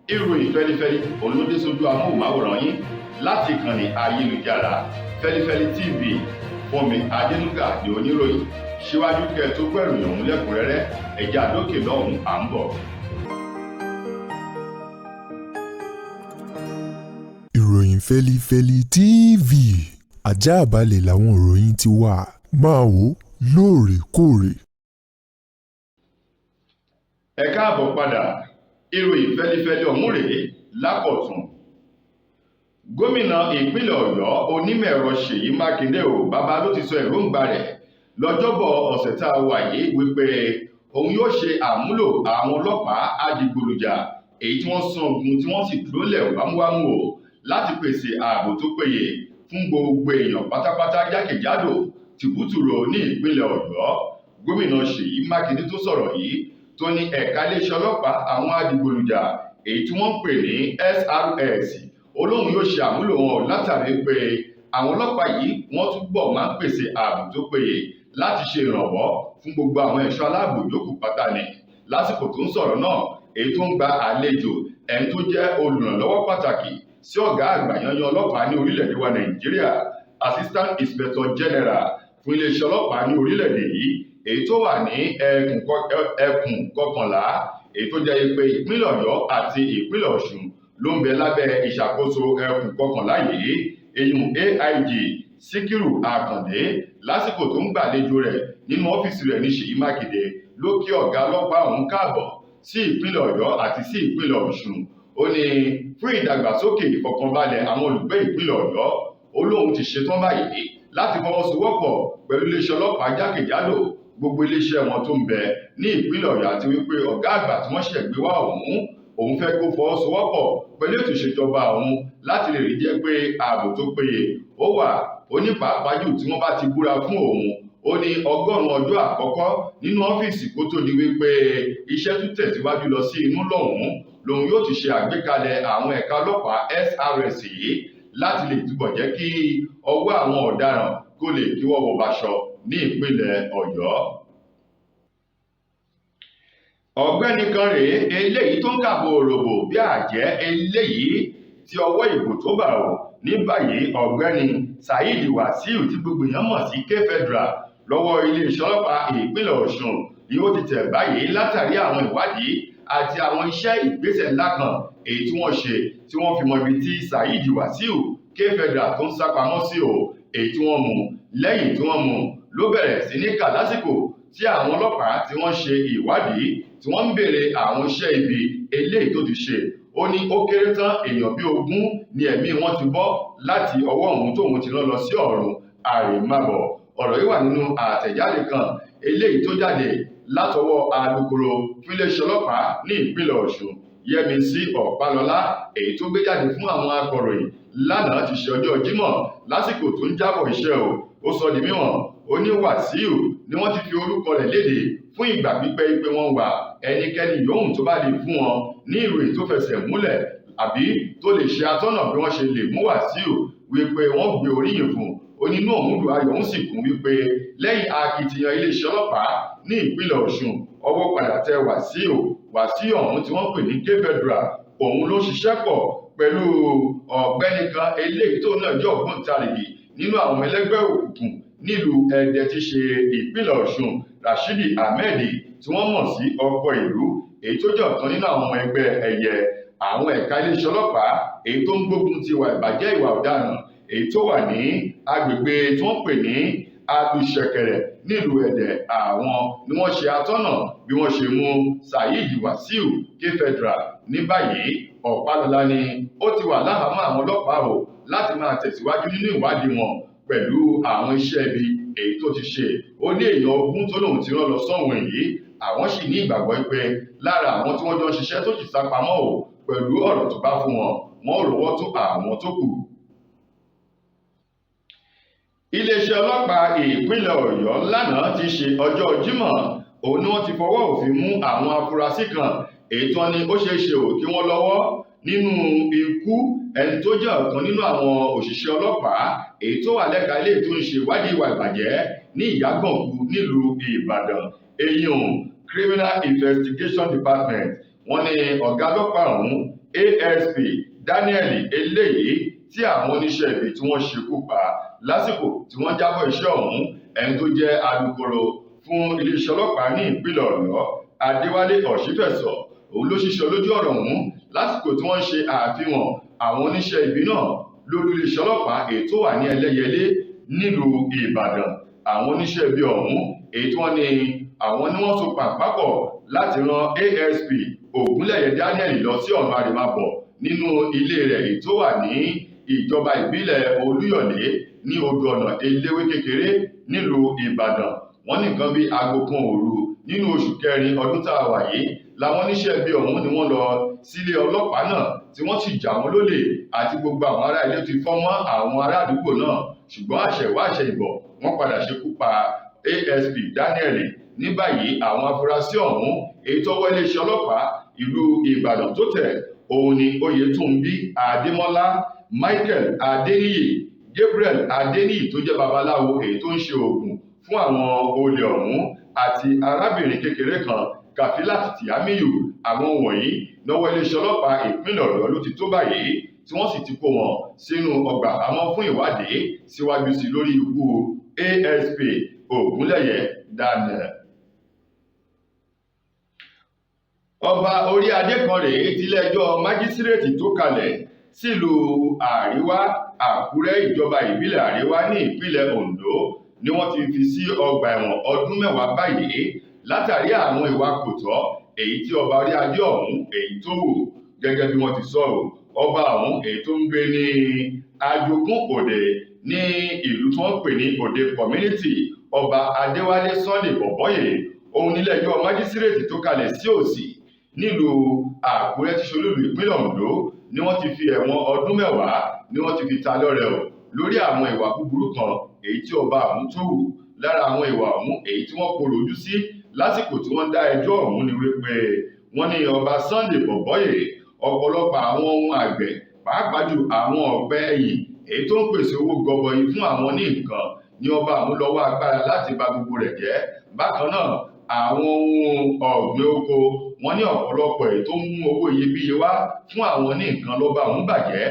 Ìròyìn fẹlifẹli òun ló dé sójú amóhùnmáwòrán yín láti ìkànnì ayélujára Fẹlifẹli TV. Fúnmi Adénúgà ní oníròyìn. Síwájú kẹ́ tó gbọ́ ìròyìn ọ̀hún lẹ́kùnrẹ́rẹ́, ẹ̀jẹ̀ àdókè lọ́hùn à ń bọ̀. Ìròyìn Fẹlifẹli TV, ajáàbalẹ̀ làwọn ìròyìn ti wà, máa wò lóòrèkóòrè. Ẹ káàbọ̀ padà. Ìròyìn fẹlifẹli ọ̀hún rèé lákọ̀tún. Gómìnà ìpínlẹ̀ Ọ̀yọ́, onímọ̀-ẹ̀rọ Ṣèyí Mákindé o bàbá, ló ti sọ èròǹgbà rẹ̀ lọ́jọ́bọ̀ ọ̀sẹ̀ tá a wà yìí wípé òun yóò ṣe àmúlò àwọn ọlọ́pàá adigbòlùjà èyí tí wọ́n sán ogun tí wọ́n sì dúró lẹ̀ wámúwámú o láti pèsè ààbò tó péye fún gbogbo èèyàn pátápátá jákèjádò tìbútùrò ní ìpínlẹ̀ Ọ̀yọ́. Gómìnà Ṣèyí Mákindé tó sọ̀rọ̀ yìí, tó ní ẹ̀ka iléeṣẹ́ ọlọ́pàá àwọn adigbòlùjà èyí tí wọ́n ń pè ní SRS, olóhùn yóò ṣe àmúlò wọn látàrí pé àwọn ọlọ́pàá yìí wọ́n túbọ̀ máa ń pèsè ààbò tó péye láti ṣe ìrànwọ́ fún gbogbo àwọn ẹ̀ṣọ́ aláàbò yòókù pátá ni. Lásìkò tó ń sọ̀rọ̀ náà, èyí tó ń gba àlejò ẹni tó jẹ́ olùrànlọ́wọ́ pàtàkì sí ọ̀gá àgbà yanyan ọlọ́pàá ní orílẹ̀-èdè wa Nàìjíríà, Assistant Inspector General fún iléeṣẹ́ ọlọ́pàá ní orílẹ̀-èdè yìí èyí tó wà ní ẹkùn 11, èyí tó jẹ́ pé ìpínlẹ̀ Ọ̀yọ́ àti ìpínlẹ̀ Ọ̀ṣun ló ń bẹ lábẹ́ ìṣàkóso ẹkùn 11 yìí, eyín AIG Síkírù Àkàndé. Lásìkò tó ń gbàlejò rẹ̀ nínú ọ́fíìsì rẹ̀ ní Ṣèyí Mákindé ló kí ọ̀gá ọlọ́pàá ọ̀hún káàbọ̀ sí ìpínlẹ̀ Ọ̀yọ́ àti sí ìpínlẹ̀ Ọ̀ṣun. Ó ní fún ìdàgbàsókè ìfọ̀kànbalẹ̀ àwọn olùgbé ìpínlẹ̀ Ọ̀yọ́, ó lóun ti ṣetán báyìí láti fọwọ́sowọ́pọ̀ pẹ̀lú iléeṣẹ́ ọlọ́pàá jákèjádò gbogbo iléeṣẹ́ wọn tó ń bẹ ní ìpínlẹ̀ Ọ̀yọ́, àti wípé ọ̀gá àgbà tí wọ́n ṣẹ̀ gbé wá ọ̀hún, òun fẹ́ kó fọwọ́sowọ́pọ̀ pẹ̀lú ètò ìṣèjọba òun láti lè rí jẹ́ pé ààbò tó péye ó wà. Ó ní pàápàá jù tí wọ́n bá ti búra fún òun, ó ní 100 ọjọ́ àkọ́kọ́ nínú ọ́fíìsì kó tó di wípé iṣẹ́ tún tẹ̀síwájú lọ sí inú lọ́hùn-ún, lòun yóò ti ṣe àgbékalẹ̀ àwọn ẹ̀ka ọlọ́pàá SRS yìí láti lè túbọ̀ jẹ́ kí ọwọ́ àwọn ọ̀daràn kó lè kíwọ́ wọ baṣọ ní ìpínlẹ̀ Ọ̀yọ́. Ọ̀gbẹ́ni kan rèé eléyìí tó ń kàbò òròbò bí àjẹ́ eléyìí tí ọwọ́ ìbò tó bà ó. Ní báyìí, ọ̀gbẹ́ni Saheed Wasiu tí gbogbo èèyàn mọ̀ sí K-Federal lọ́wọ́ iléeṣẹ́ ọlọ́pàá ìpínlẹ̀ Ọ̀ṣun ni ó ti tẹ̀ báyìí látàrí àwọn ìwádìí àti àwọn iṣẹ́ ìgbésẹ̀ ńlá kan èyí tí wọ́n ṣe tí wọ́n fi mọ ibi tí Saheed Wasiu K-Federal tó ń sá pamọ́ sí o. Èyí tí wọ́n mú, lẹ́yìn tí wọ́n mú ló bẹ̀rẹ̀ sí ní kà lásìkò tí àwọn ọlọ́pàá tí wọ́n ṣe ìwádìí tí wọ́n ń béèrè àwọn iṣẹ́ ibi eléyìí tó ti ṣe. Ó ní ó kéré tán èèyàn bíi 20 ni ẹ̀mí wọn ti bọ́ láti ọwọ́ òun tóun ti rán lọ sí ọ̀run àrèmábọ̀. Ọ̀rọ̀ yìí wà nínú àtẹ̀jáde kan eléyìí tó jáde látọwọ́ alukoro fún iléeṣẹ́ ọlọ́pàá ní ìpínlẹ̀ Ọ̀ṣun, Yẹ́misí Ọ̀pálọ́lá, èyí tó gbé jáde fún àwọn akọ̀ròyìn lánàá ti ṣe ọjọ́ Jímọ̀ lásìkò tó ń jábọ̀ iṣẹ́ o. Ó sọ di mímọ̀, ó ní Wàsíù ni wọ́n ti fi orúkọ rẹ̀ léde fún ìgbà pípẹ́ pé wọ́n wà ẹnikẹ́ni yòówù tó bá lè fún wọn ní ìròyìn tó fẹsẹ̀ múlẹ̀ àbí tó lè ṣe atọ́nà bí wọ́n ṣe lè mú Wàsíù, wípé wọ́n gbé oríyìn fún. Ó ní inú òun dùn, ayọ̀ òun sì kún wípé lẹ́yìn akitiyan iléeṣẹ́ ọlọ́pàá ní ìpínlẹ̀ Ọ̀ṣun, ọwọ́ padà tẹ Wàsíù. Wàsíù ọ̀hún tí wọ́n pè ní K-Federal, òun ló ṣiṣẹ́ pọ̀ pẹ̀lú ọ̀gbẹ́ni kan eléyìí tó náà jẹ́ ògbóǹtarìgì nínú àwọn ẹlẹ́gbẹ́ òkùnkùn nílùú Ẹdẹ tí ṣe ìpínlẹ̀ Ọ̀ṣun, Rashidi Ahmed tí wọ́n mọ̀ sí ọkọ ìlú, èyí tó jẹ́ ọ̀kan nínú àwọn ọmọ ẹgbẹ́ ẹ̀yẹ. Àwọn ẹ̀ka iléeṣẹ́ ọlọ́pàá èyí tó ń gbógun ti ìwà ìbàjẹ́, ìwà ọ̀daràn, èyí tó wà ní agbègbè tí wọ́n pè ní Alùṣẹ̀kẹ̀rẹ̀ nílùú Ẹdẹ, àwọn ni wọ́n ṣe atọ́nà bí wọ́n ṣe mú Saheed Wasiu K-Federal. Ní báyìí, Ọ̀pálọ́lá ni ó ti wà láhàámọ́ àwọn ọlọ́pàá o láti máa tẹ̀síwájú nínú ìwádìí wọn pẹ̀lú àwọn iṣẹ́ ibi èyí tó ti ṣe. Ó ní èèyàn 20 tó lòun ti rán lọ sọ́hùn èyí, àwọn sì ní ìgbàgbọ́ pé lára àwọn tí wọ́n jọ ń ṣiṣẹ́ tó sì sá pamọ́ o, pẹ̀lú ọ̀rọ̀ tó bá fún wọn, wọn ò rọ́wọ́ tó àwọn tó kù. Iléeṣẹ́ ọlọ́pàá ìpínlẹ̀ Ọ̀yọ́ lánàá ti ṣe ọjọ́ Jímọ̀, òun ni wọ́n ti fọwọ́ òfin mú àwọn afurasí kan èyí tí wọ́n ní ó ṣeé ṣe ò kí wọ́n lọ́wọ́ nínú ikú ẹni tó jẹ́ ọ̀kan nínú àwọn òṣìṣẹ́ ọlọ́pàá èyí tó wà lẹ́ka ilé tó ń ṣe ìwádìí ìwà ìbàjẹ́ ní Ìyágànkú nílùú Ìbàdàn, eyín Criminal Investigation Department. Wọ́n ní ọ̀gá ọlọ́pàá ọ̀hún ASP Daniel eléyìí tí àwọn oníṣẹ́ ibi tí wọ́n ṣekú pa lásìkò tí wọ́n jábọ̀ iṣẹ́ ọ̀hún. Ẹni tó jẹ́ alukoro fún iléeṣẹ́ ọlọ́pàá ní ìpínlẹ̀ Ọ̀yọ́, Adéwálé Ọ̀ṣífẹ̀sọ, òun ló ṣiṣẹ́ lójú ọ̀rọ̀ ọ̀hún lásìkò tí wọ́n ń ṣe àfihàn àwọn oníṣẹ́ ibi náà lórí iléeṣẹ́ ọlọ́pàá èyí tó wà ní Ẹlẹ́yẹlé nílùú Ìbàdàn. Àwọn oníṣẹ́ ibi ọ̀hún èyí tí wọ́n ní àwọn ni wọ́n so pàǹpápọ̀ láti ran ASP Ògúnlẹ̀yẹ Daniel lọ sí ọ̀nà àrèmábọ̀ nínú ilé rẹ̀ èyí tó wà ní ìjọba ìbílẹ̀ Olúyọ̀lé ní odò ọ̀nà eléwé kékeré nílùú Ìbàdàn. Wọ́n ní nǹkan bíi aago kan òru nínú oṣù kẹrin ọdún tá a wà yìí làwọn oníṣẹ́ ibi ọ̀hún ni wọ́n lọ sílé ọlọ́pàá náà tí wọ́n sì jà wọ́n lólè àti gbogbo àwọn ará ilé ti fọ́ mọ́ àwọn ará àdúgbò náà, ṣùgbọ́n àṣẹ̀wá àṣẹ̀yìnbọ̀ wọ́n padà ṣekú pa ASP Daniel. Ní báyìí àwọn afurasí ọ̀hún èyí tọ́wọ́ iléeṣẹ́ ọlọ́pàá ìlú Ìbàdàn tó tẹ̀ òun ni Oyètúnbí Adémọ́lá, Michael Adéníyì, Gabriel Adéníyì tó jẹ́ babaláwo èyí tó ń ṣe oògùn fún àwọn olè ọ̀hún àti arábìnrin kékeré kan Kàfílàt Tìámíyù. Àwọn wọ̀nyí lọ́wọ́ iléeṣẹ́ ọlọ́pàá ìpínlẹ̀ Ọ̀yọ́ ló ti tó báyìí tí wọ́n sì ti kó wọn sínú ọgbà àmọ́ fún ìwádìí síwájú sí lórí ikú ASP Ògúnlẹ̀yẹ Daniel. Ọba orí adé kan rèé tílé-ẹjọ́ májísírèètì tó kalẹ̀ sílùú Àríwá Àkúrẹ́ ìjọba ìbílẹ̀ Àríwá ní ìpínlẹ̀ Ondo ni wọ́n ti fi sí ọgbà ẹ̀wọ̀n ọdún 10 báyìí látàrí àwọn ìwà kò tọ́ èyí tí ọba orí adé ọ̀hún èyí tó wù. Gẹ́gẹ́ bí wọ́n ti sọ ọ́, ọba ọ̀hún èyí tó ń gbé ní Ajogún Òde ní ìlú tí wọ́n ń pè ní Òde Community, ọba Adéwálé Sunday Bọ̀bọ́yè, òun nílé-ẹjọ́ májísírèètì tó kalẹ̀ sí Òsì nílùú Àkúrẹ́ tí ṣolúlù ìpínlẹ̀ Ondo ni wọ́n ti fi ẹ̀wọ̀n ọdún 10 ni wọ́n ti fi ta lọ́rẹ ọ̀ lórí àwọn ìwà búburú kan èyí tí ọba ọ̀hún tó wù. Lára àwọn ìwà ọ̀hún èyí tí wọ́n korò ojú sí lásìkò tí wọ́n dá ẹjọ́ ọ̀hún ni wípé wọ́n ní ọba Sunday Bọ̀bọ́yè ọ̀pọ̀lọpọ̀ àwọn ohun àgbẹ̀ pàápàá jù àwọn ọ̀pẹ ẹ̀yìn èyí tó ń pèsè owó gọbọi fún àwọn ní nǹkan ní ọba ọ̀hún lọ́wọ́ agbára láti bà gbogbo rẹ̀ jẹ́. Bákan náà àwọn ohun ọ̀gbìn oko wọ́n ní ọ̀pọ̀lọpọ̀ èyí tó ń mú owó iyebíye wá fún àwọn ní nǹkan lọ́ba ọ̀hún bàjẹ́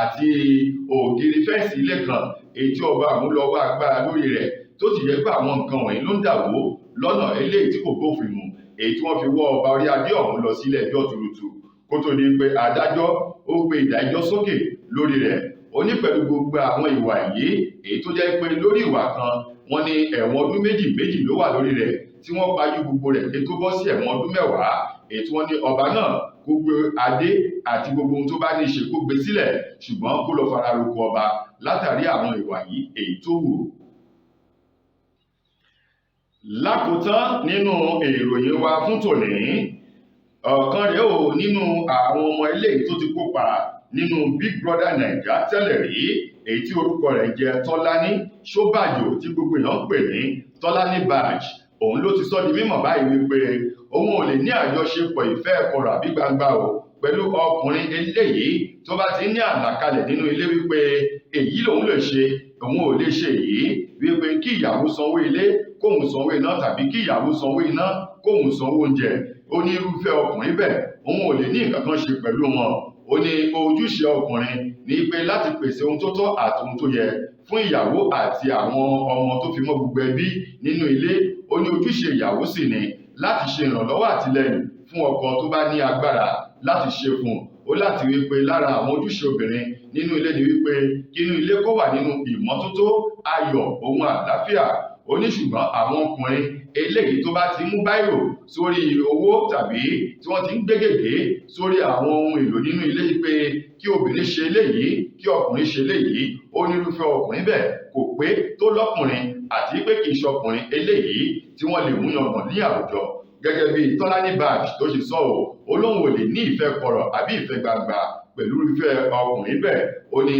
àti ògiri fẹ́ǹsì ilé kan èyí tí ọba ọ̀hún lọ́wọ́ agbára lórí rẹ̀ tó sì jẹ́ pé àwọn nǹkan wọ̀nyí ló ń dàwó lọ́nà eléyìí tí kò bófin mu èyí tí wọ́n fi wọ́ ọba orí adé ọ̀hún lọ sílé ẹjọ́ tuurutu kó tó di pé adájọ́ ó gbé ìdájọ́ sókè lórí rẹ̀. Ó ní pẹ̀lú gbogbo àwọn ìwà yìí èyí tó jẹ́ pé lórí ìwà kan wọ́n ní ẹ̀wọ̀n ọdún 2 méjì ló wà lórí rẹ̀ tí wọ́n pajú gbogbo rẹ̀ kí tó bọ́ sí ẹ̀wọ̀n ọdún 10 èyí tí wọ́n ní ọba náà kó gbé adé àti gbogbo ohun tó bá ní í ṣe kó gbé sílẹ̀ ṣùgbọ́n kó lọ fara roko ọba látàrí àwọn ìwà yìí èyí tó wù. Lákòótán nínú ìròyìn wa fún tòní, ọ̀kan rèé o nínú àwọn ọmọ eléyìí tó ti kópa nínú Big Brother Naija tẹ́lẹ̀ rí èyí tí orúkọ rẹ̀ jẹ́ Tọ́lání Ṣóbàjò tí gbogbo èèyàn ń pè ní Tọ́lání Badge. Òun ló ti sọ di mímọ̀ báyìí wípé òun ò lè ní àjọṣepọ̀ ìfẹ́ kọ̀rọ̀ àbí gbangba o pẹ̀lú ọkùnrin eléyìí tó bá ti ní àlàkalẹ̀ nínú ilé wípé èyí lòun lè ṣe, òun ò lè ṣe èyí, wípé kí ìyàwó sanwó ilé kóun sanwó iná tàbí kí ìyàwó sanwó iná kóun sanwó oúnjẹ. Ó ní irúfẹ́ ọkùnrin bẹ́ẹ̀ òun ò lè ní nǹkan kan ṣe pẹ̀lú wọn. Ó ní ojúṣe ọkùnrin ní pé láti pèsè ohun tó tọ́ àti ohun tó yẹ fún ìyàwó àti àwọn ọmọ tó fi mọ́ gbogbo ẹbí nínú ilé. Ó ní ojúṣe ìyàwó sì ni láti ṣe ìrànlọ́wọ́ àtìlẹ́yìn fún ọkọ tó bá ní agbára láti ṣe fún un. Ó láti wí pé lára àwọn ojúṣe obìnrin nínú ilé ni wípé kí inú ilé kó wà nínú ìmọ́tótó, ayọ̀, ohun àlàáfíà. Ó ní ṣùgbọ́n àwọn ọkùnrin eléyìí tó bá ti mú báírò sórí owó tàbí tí wọ́n ti ń gbé gègé sórí àwọn ohun èlò nínú ilé pé kí obìnrin ṣe eléyìí, kí ọkùnrin ṣe eléyìí, ó ní irúfẹ́ ọkùnrin bẹ́ẹ̀ kò pé tó lọ́kùnrin àti pé kì í ṣọkùnrin eléyìí tí wọ́n lè mú yangàn ní àwùjọ. Gẹ́gẹ́ bí Tọ́lání Badge tó ṣe sọ ọ́, ó lóun ò lè ní ìfẹ́ kọ̀rọ̀ àbí ìfẹ́ gbangba pẹ̀lú irúfẹ́ ọkùnrin bẹ́ẹ̀. Ó ní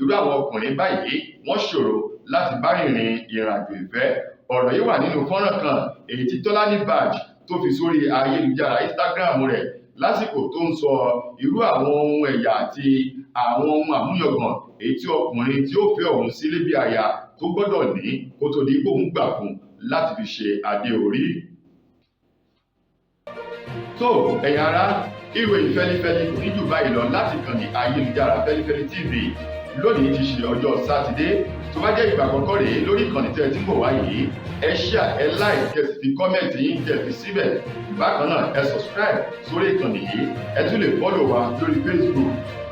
irú àwọn ọkùnrin báyìí wọ́n ṣòro láti bá rìnrìn ìrìnàjò ìfẹ́. Ọ̀rọ̀ yìí wà nínú fọ́nrán kan èyí tí Tọ́lání Badge tó fi sórí ayélujára Instagram rẹ̀ lásìkò tó ń sọ irú àwọn ohun ẹ̀yà àti àwọn ohun àmúyangàn èyí tí ọkùnrin tí ó fẹ́ òun sílé bí aya tó gbọ́dọ̀ ní kó tó di pé òun gbà fún láti fi ṣe adé orí. Tó ẹ̀yin ará, ìròyìn fẹ́lifẹ́li kò ní jù báyìí lọ láti kàn ní ayélujára Fẹ́lifẹ́li TV. Lónìí ti ṣe ọjọ́ Sátidé. Tó bá jẹ́ ìgbà àkọ́kọ́ rèé lórí ìkànnì tẹ́ ẹ ti ń bọ̀ wá yìí, ẹ share, ẹ like, kẹ́ sì fi comment yín kẹ́ fi síbẹ̀. Bákan náà, ẹ subscribe sórí ìkànnì yìí. Ẹ tún lè follow wa lórí Facebook,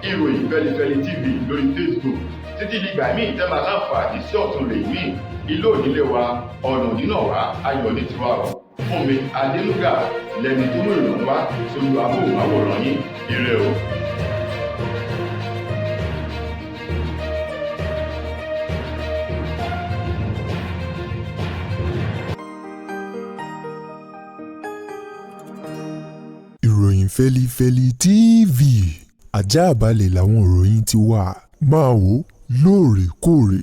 Ìròyìn Fẹ́lifẹ́li TV lórí Facebook. Títí dìgbà míì tẹ́ máa láǹfààní sí ọ̀tún rè míì, ilé ònílé wa, ọ̀nà òdínà wa, ayọ̀ ní tiwa o. Fún mi Adélúgà lẹni tó mú ìròyìn wá sójú amóhùnmáwòrán yín. Ire o. Ìròyìn Fẹ́lifẹ́li TV, àjààbalẹ̀ làwọn ìròyìn ti wà. Máa wò lóòrèkóòrè.